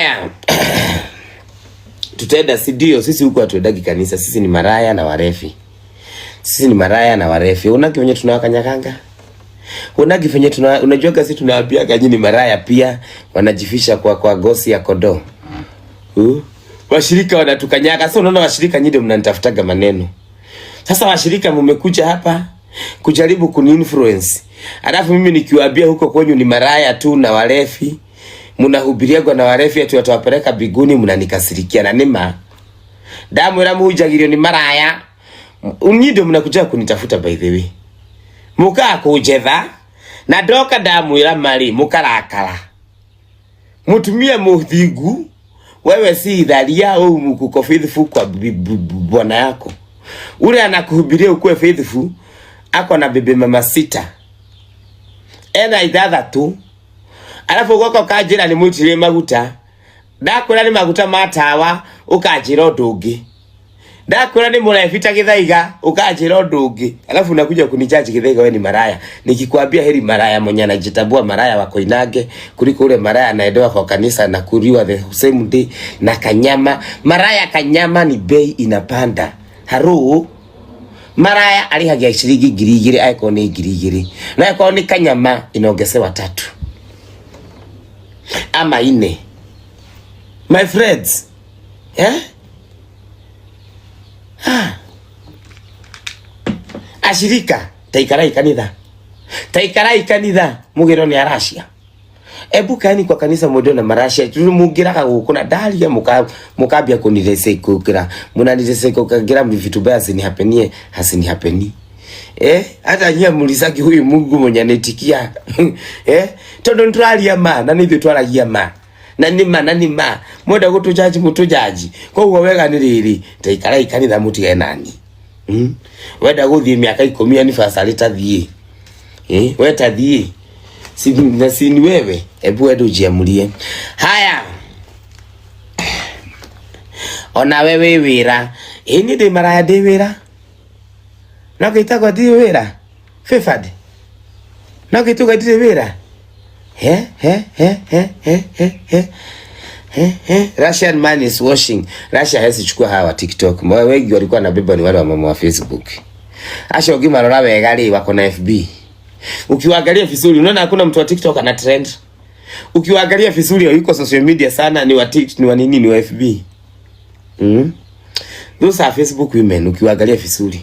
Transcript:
Haya, tutaenda, si ndio? Sisi huku hatuendagi kanisa, sisi ni maraya na warefi. Sisi ni maraya na warefi. Unaki venye tunawakanyaganga? Unaki venye tuna, unajua kasi tunawaambia nyinyi ni maraya pia, wanajifisha kwa gosi ya kondoo. Washirika wanatukanyaga. Sasa unaona washirika nyinyi ndio mnanitafutaga maneno. Sasa washirika mmekuja hapa kujaribu kuniinfluence. Alafu mimi nikiwaambia huko kwenyu ni maraya tu na walefi, mnahubiriagwa na walefi ati watawapeleka biguni, mnanikasirikia na nima. Ndamwira muhunjagirio ni maraya. Nyinyi ndio mnakuja kunitafuta, by the way. Mukaa kunjetha na ndoka ndamwira mari mukarakara. Mutumia muthingu wewe si idharia au mkuko faithful kwa bwana yako. Ule anakuhubiria ukuwe faithful ako na bebe mama sita ena ithathatu, alafu ugoka ukanjira ni mwitirie maguta. Ndakwira ni maguta ma tawa, ukanjira undu ungi. Ndakwira ni murebi ta Githaiga, ukanjira undu ungi. Alafu unakuja kunijaji, "Githaiga, wewe ni maraya." Nikikwambia heri maraya mwenye anajitambua, maraya wa Koinange, kuliko ule maraya anaendewa kwa kanisa na kuliwa the same day na kanyama. Maraya kanyama ni bei inapanda. Haru maraya arihagia ciringi 2000, angĩkorwo nĩ 2000, na angĩkorwo nĩ kanyama inaongezewa tatu ama ine, my friends, eh? Ah. Ashirika, taikarai kanitha, taikarai kanitha mugiro ni aracia. Ebu kaeni kwa kanisa mwende na maracia tu mungiraga guku na ndaria mukambia kuniresekukira, munaniresekukira vitu baya zinihapenie hasinihapeni. Eh, hata nyia mulisaki huyu Mungu mwenye anetikia, eh, tondu nituraria ma na nithuĩ twaragia ma na nĩ ma na nĩ ma mwenda gũtũjaji mũtũjaji. Koguo wega nĩ rĩrĩ, taikarai kanitha mũtige nani. Wenda gũthiĩ mĩaka 10 anniversary, tathiĩ, eh, we tathiĩ si, na si ni wewe. Hebu wende ujiamulie. Haya, ona we wĩ wĩra ĩ niĩ ndĩ maraya, ndĩ wĩra no gĩtagwo ndirĩ wĩra favored, no gĩtuga ndirĩ wĩra. He he he he he he he he he. Russian man is washing. Russia hawezi chukua hawa wa TikTok. Mwa wengi walikuwa wanabeba ni wale wa mama wa Facebook. Acio ũngĩmarora wega rĩ, wako na FB. Ukiwaangalia vizuri unaona hakuna mtu wa TikTok ana trend. Ukiwaangalia vizuri yuko social media sana ni wa TikTok, ni wa nini, ni wa FB. Those are Facebook women ukiwaangalia vizuri.